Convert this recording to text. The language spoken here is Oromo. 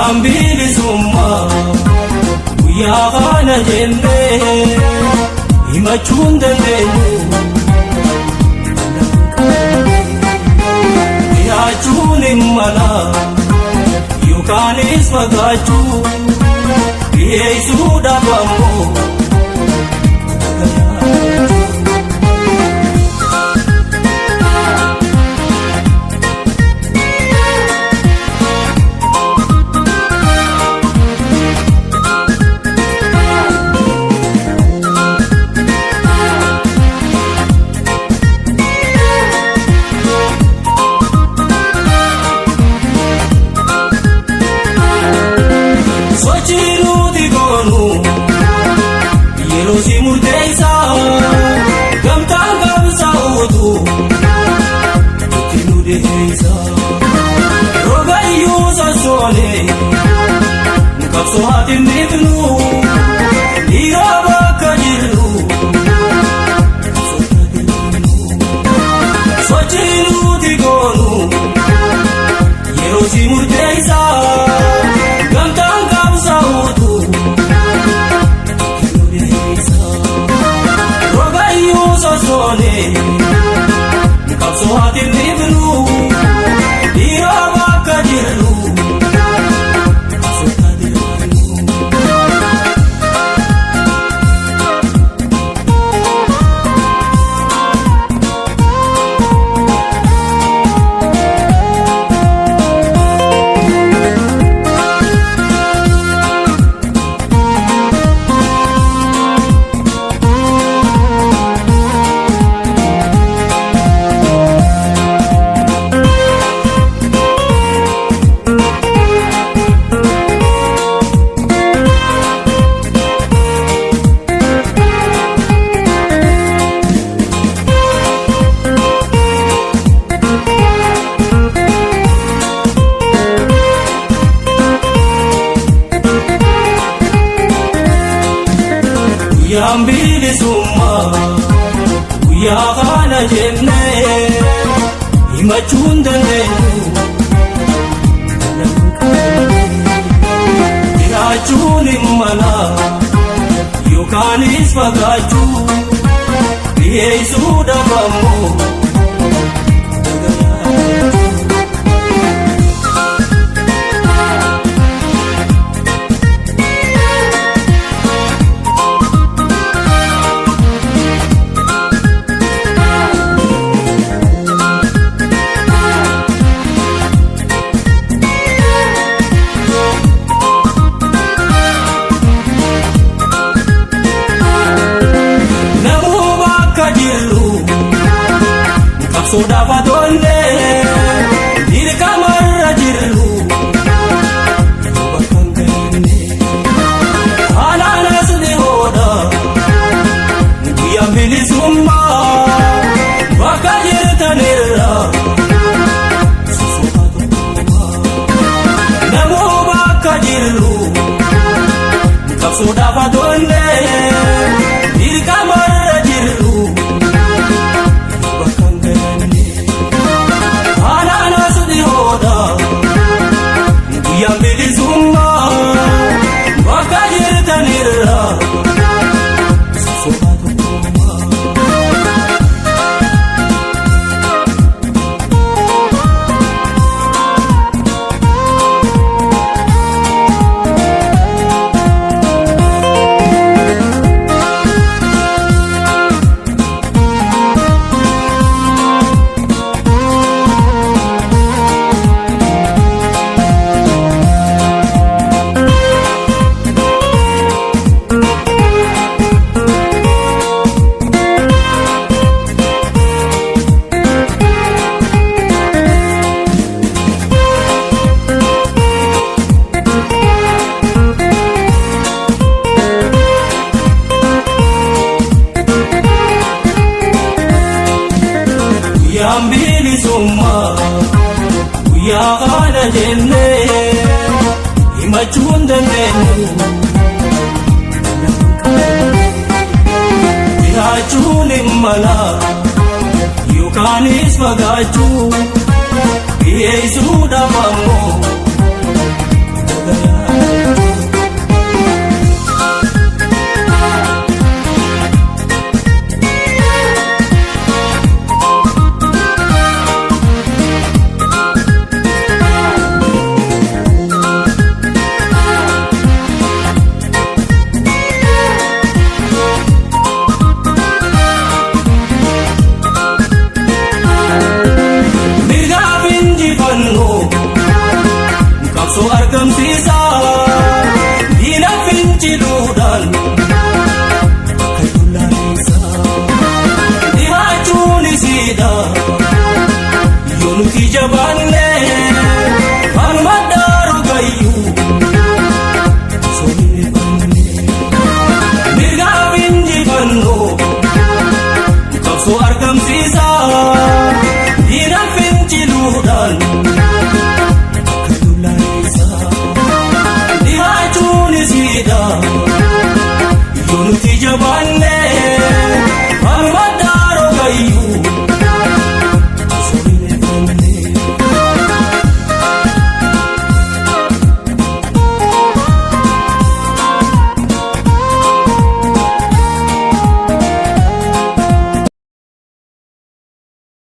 Guyyaan bilisummaa guyyaa kana jennee himachuu hin dandeenyu. Dhiyaachuun hin mala yookaanis fagaachuu dhiyeessuu dhabamoo. Sochii nuti goonu yeroo si murteessa gamtaan qabsaa'uutu itti nu dhiyeessa. Rogayyuu sossoone qabsoo haa dhiifnu dhiira bakka jirru. Sochii nuti goonu yeroo si murteessa gamtaan qabsaa'uutu itti nu dhiyeessa. Rogayyuu sossoone qabsoo haa dhiifnu dhiira bakka jirru. Guyyaan bilisummaa guyyaa kana jennee himachuu hin dandeenyu. Jiraachuun hin mala yookaanis fagaachuu dhiyeessuu dhabamoo. Namuu bakka jirru qabsoodhaaf haa tollee dirqamarra jirru yoo bakka hin geenye haalaan as dhiyoodha guyyaan bilisummaa bakka jirtanirra sosoofaa tokkummaa. Namuu bakka jirru qabsoodhaaf haa tollee dirqamarra jirru bakka hin geenye haalaan as dhiyoodha guyyaan bilisummaa bakka jirtanirra sosoofaa tokkummaa. Guyyaan bilisummaa guyyaa kana jennee himachuu hin dandeenyu. Jiraachuun hin mala yookaanis fagaachuu dhiyeessuu dhabamoo. Yoo nuti jabaanne.